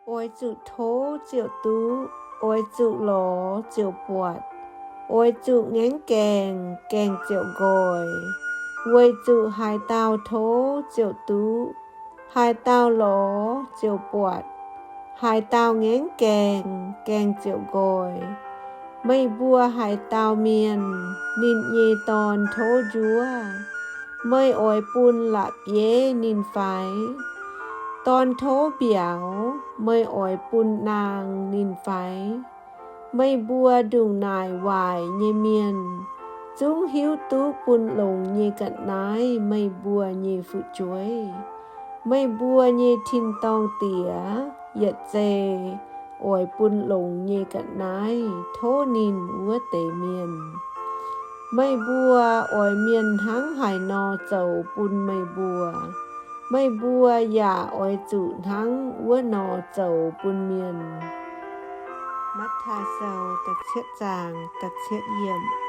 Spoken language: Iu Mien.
Oix zuqc tov ziouc duqv, oix zuqc lorz ziouc buatc, oix zuqc ngaengv gaengh, gaengh ziouc nqoi. Weic zuqc haaix dauh tov ziouc duqv, haaix dauh lorz ziouc buatc, haaix dauh ngaengv gaengh, gaengh ziouc nqoi. Meih mbuo haaix dauh mienh, ninh nyei dorn tov njuov, meih oix bun la'bieiv ninh fai? Dorn tov mbiauz, meih oix bun naang ninh fai? Meih mbuo ndongc naaic waaic nyei mienh, zungv hiuv duqv bun longx nyei ga'naaiv meih mbuo nyei fu'jueiv. Meih mbuo nyei tin-dorngh Diex yietc zei oix bun longx nyei ga'naaiv tov ninh wuov deix mienh. Meih mbuo oix mienh hnangv haaix nor zoux bun meih mbuo, meih mbuo yaac oix zuqc hnangv wuov nor zoux bun mienh. Matv^taai Sou da'cietv zaang da'cietv yiemc.